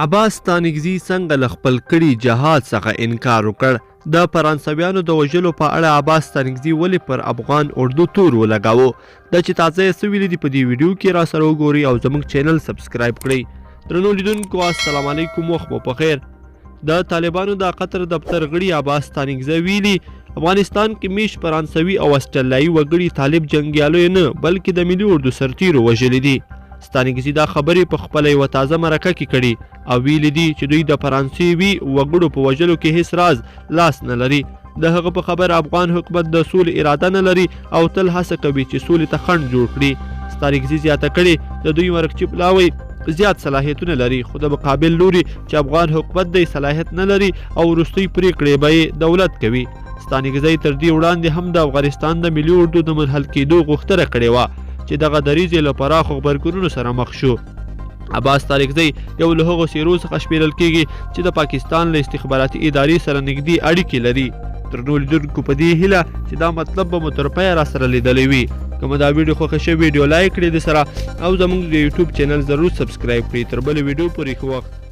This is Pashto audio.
عباس ستانکزي څنګه له خپل کړي جهاد څخه انکار وکړ؟ د فرانسویانو د وژلو په اړه عباس ستانکزي ولې پر افغان اردو تور ولګاوه؟ دا چې تازه یې څه ویلي دي په دې ویډیو کې را سره وګورئ او زموږ چینل سبسکرایب کړئ. درنو لیدونکو السلام علیکم، وخت مو پخیر. د طالبانو د قطر دفتر غړي عباس ستانکزي ویلي، افغانستان کې میشت فرانسوي او اسټرالیایي وګړي طالب جنګیالیو نه بلکې د ملي اردو سرتیرو وژلي دي. ستانکزي دا خبرې په خپله یوه تازه مرکه کې کړي او ویلي دي چې دوی د فرانسوي وګړو په وژلو کې هیڅ راز لاس نه لري. د هغه په خبره افغان حکومت د سولې اراده نه لري او تل هڅه کوي چې سولې ته خنډ جوړ کړي. ستانکزي زیاته کړې، د دوی مرکچي پلاوی زیات صلاحیتونه لري، خو د مقابل لوري چې افغان حکومت دی صلاحیت نه لري او وروستۍ پرېکړې به یې دولت کوي. ستانکزی تر دې وړاندې هم د افغانستان د ملي اردو د منحل کېدو غوښتنه کړې وه چې دغه دریځ یې له پراخو غبرګونونو سره مخ شو. عباس طارقزی یو له هغو څېرو څخه شمېرل کېږي چې د پاکستان له استخباراتي ادارې سره نږدې اړیکې لري. درنو لیدونکو په دې هیله چې دا مطلب به مو تر پایه را سره لیدلی وي. که مو دا ویډیو خوښه شوې، ویډیو لایک کړئ د سره او زموږ د یوټیوب چینل ضرور سبسکرایب کړئ. تر بلې ویډیو پورې ښه وخت.